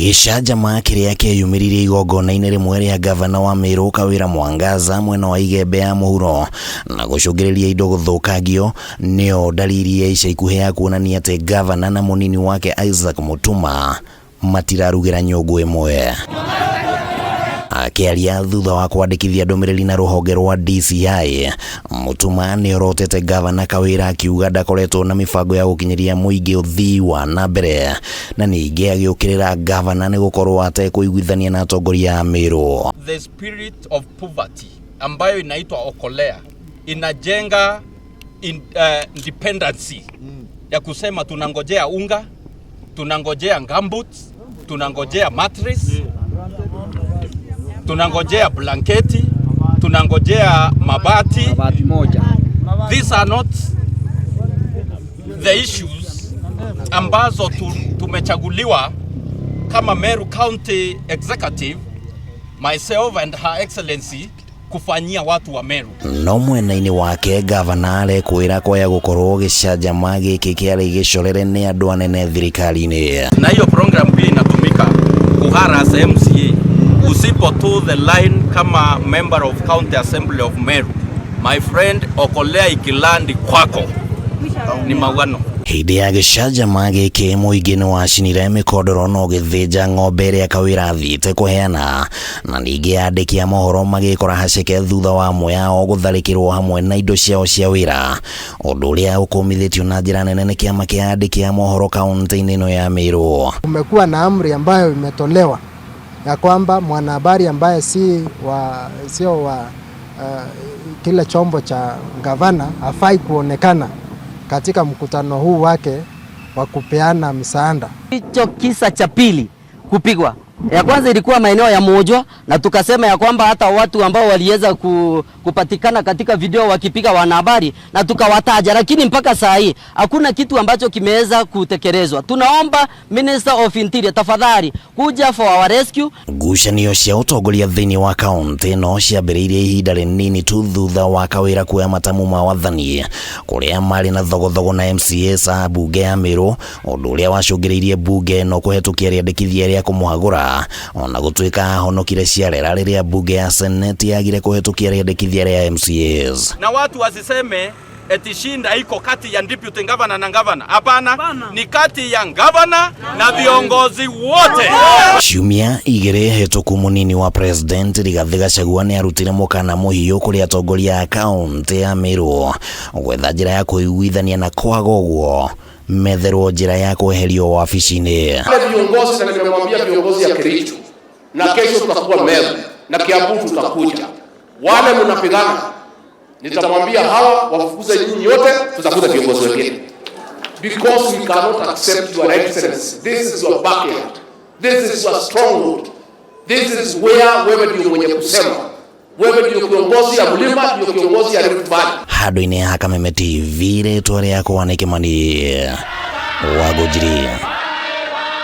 Gĩcanjama kĩrĩa kĩeyumĩririe igongona-inĩ rĩmwe rĩa ngavana wa Meru Kawĩra Mwangaza mwena wa Igembe ya mũhuro na gũcũngĩrĩria indo gũthũkangio nĩyo ndariri ya ica ikuhĩ ya kuonania atĩ ngavana na mũnini wake Isaac Mutuma matirarugĩra nyũngũ ĩmwe. Akĩaria thutha wa kwandĩkithia ndũmĩrĩri na rũhonge rwa DCI, Mutuma nĩorotete ngavana Kawĩra akiuga ndakoretwo na mĩbango ya gũkinyĩria mũingĩ ũthii wa na mbere na ningĩ agĩũkĩrĩra ngavana nĩ gũkorwo atekũiguithania na atongoria a Meru. The spirit of poverty ambayo inaitwa okolea inajenga dependency ya kusema tunangojea unga, tunangojea gumboots, tunangojea mattress, tunangojea blanketi, tunangojea mabati. Mabati moja. These are not the issues ambazo tumechaguliwa kama Meru County Executive, myself and Her Excellency, kufanyia watu wa Meru. No mwena-inĩ wake gavana arekwĩra kwaya gũkorwo gĩcanjama gĩkĩ kĩarĩ gĩcorere nĩ andũ anene thirikari-inĩ. Na hiyo program pia inatumika kuharass MCA. Usipo toe the line kama member of County Assembly of Meru, my friend, okolea ikilandi kwako ni mauano. Hĩndĩ ya gĩcanjama gĩkĩ mũingĩ nĩ wacinire mĩkondoro na ũgĩthĩnja ng'ombe ĩrĩa Kawĩra athiĩte kũheana na ningĩ andĩki a mohoro magĩkora haceke thutha wa amwe ao gũtharĩkĩrwo hamwe na indo ciao cia wĩra, ũndũ ũrĩa ũkũmithĩtio na njĩra nene nĩ kĩama kĩa andĩki a mohoro kaunti-inĩ ĩno ya Meru. Kumekuwa na amri ambayo imetolewa ya kwamba mwanahabari ambaye si wa, sio wa kile chombo cha gavana hafai kuonekana katika mkutano huu wake wa kupeana misaada. Hicho kisa cha pili kupigwa. Ya kwanza ilikuwa maeneo ya Mojwa, na tukasema ya kwamba hata watu ambao waliweza kupatikana katika video wakipiga wanahabari na tukawataja, lakini mpaka saa hii hakuna kitu ambacho kimeweza kutekelezwa. Tunaomba Minister of Interior tafadhali kuja for our rescue. Ngucanio cia ũtongoria thĩinĩ wa kaunti ĩno ciambĩrĩirie ihinda rĩnini tu thutha wa Kawĩra kuoya matamu ma wathani kũrĩa marĩ na thogothogo na MCAs a mbunge ya Meru, ũndũ ũrĩa wacũngĩrĩirie mbunge ĩno kũhetũkia rĩandĩkithia rĩa kũmũhagũra ona gũtuĩka ahonokire ciarera rĩrĩa mbunge ya Senate yagire kũhetũkia rĩandĩkithia rĩa MCAs. Na watu wasiseme eti shinda iko kati ya deputy governor na governor. Hapana, ni kati ya governor na viongozi wote. Ciumia igĩrĩ hĩtũku mũnini wa president Rigathĩ Gachagua nĩ arutire mũkana mũhiũ kũrĩ atongoria a kaunti ya Meru gwetha njĩra ya kũiguithania na kwaga ũguo metherwo njĩra ya kweherio wabici-inĩ. Wale viongozi, na nimemwambia viongozi ya Kericho na kesho tutakuwa Meru na Kiambu tutakuja. Wale mnapigana, nitamwambia hawa wafukuze nyinyi yote, tutafuta viongozi wengine, because we cannot accept, Your Excellency. This is your backyard, this is your stronghold, this is where wewe ndio mwenye kusema, wewe ndio kiongozi ya mlima, ndio kiongozi ya Rift Valley. Handũ-inĩ ha Kameme TV, rĩtwa rĩakwa nĩ Kĩmani wa Ngũnjiri.